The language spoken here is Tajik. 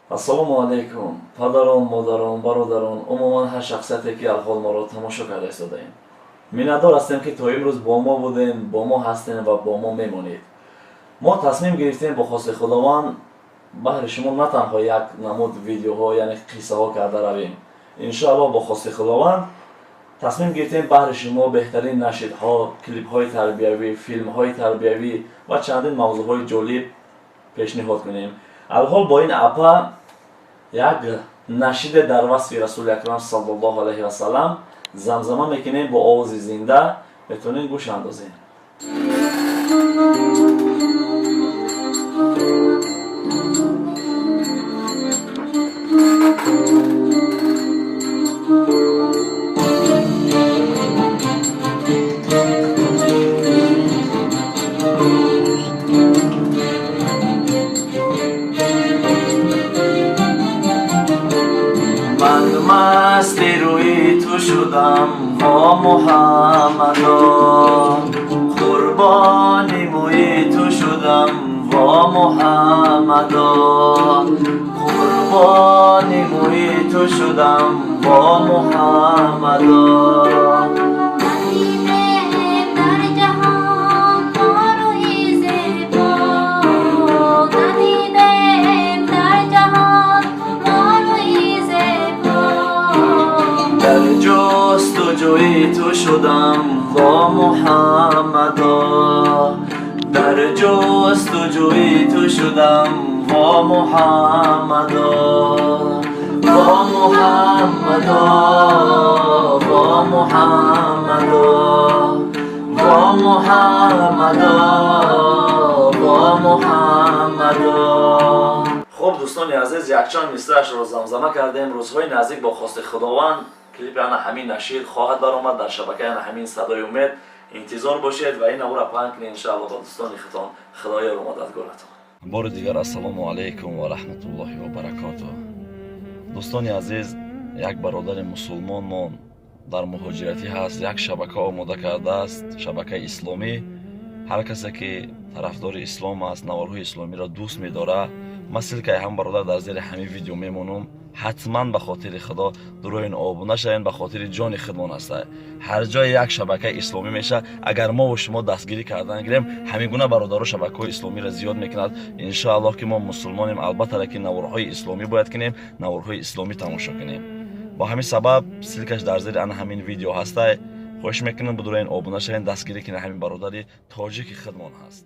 Ассалому алайкум, падарон, модарон, бародарон, умуман ҳар шахсияте ки алҳол моро тамошо карда истодаем. Миннатдор ҳастем, ки то имрӯз бо мо будем, бо мо ҳастем ва бо мо мемонед. Мо тасмим гирифтем бо хости Худованд баҳри шумо на танҳо як намуд видеоҳо, яъне қиссаҳо карда равем. Иншоаллоҳ, бо хости Худованд тасмим гирифтем баҳри шумо беҳтарин нашидҳо, клипҳои тарбиявӣ, филмҳои тарбиявӣ ва чандин мавзӯъҳои ҷолиб пешниҳод кунем. Алҳол бо ин апа як нашиде дар васфи Расули Акрам саллаллоҳу алайҳи васалам замзама мекунем бо овози зинда. Метавонед гӯш андозем. Ман масти рӯи ту шудам, во Муҳаммадо, қурбони мӯи ту шудам, во Муҳаммадо, қурбони мӯи ту шудам, во Муҳаммадо. Надидем дар ҷаҳон рӯи зебо, надидем дар ҷаҳон рӯи зебо. Дар ҷустуҷӯи ту шудам, во Муҳаммадо, дар ҷустуҷӯи ту шудам, во Муҳаммадо, во Муҳаммадо, во Муҳаммадо, во Муҳаммадо, во Муҳаммадо. Хуб, дӯстони азиз, якчанд мисраашро замзама кардем. Рӯзҳои наздик бо хости Худованд клипи ана ҳамин нашид хоҳад баромад дар шабакаи ана ҳамин Садои Умед. Интизор бошед ва ин навора паҳн кунед, иншоалло, ба дӯстони худтон. Худоёру мададгоратон. Бори дигар ассалому алайкум ва раҳматуллоҳи ва баракотуҳ. Дӯстони азиз, як бародари мусулмонмон дар муҳоҷиратӣ ҳаст, як шабака омода кардааст, шабакаи исломӣ. Ҳар касе ки тарафдори ислом аст, наворҳои исломиро дӯст медорад, ман ссылка и ҳам бародар дар зери ҳамин видео мемонам. Ҳатман ба хотири Худо дуроин обуна шавем, ба хотири ҷони худмон аста. Ҳар ҷое як шабакаи исломӣ меша, агар мову шумо дастгирӣ кардан гирем, ҳамин гуна бародаро шабакаҳои исломиро зиёд мекунад, иншоаллоҳ. Ки мо мусулмонем, албатта ки наворҳои исломӣ бояд кунем, наворҳои исломӣ тамошо кунем. Бо ҳамин сабаб ссылка ш дар зери ана ҳамин видео ҳастай. Хоҳиш мекунам, бидуроин обуна шавем, дастгирӣ кунем, ҳамин бародари тоҷики худмон ҳаст.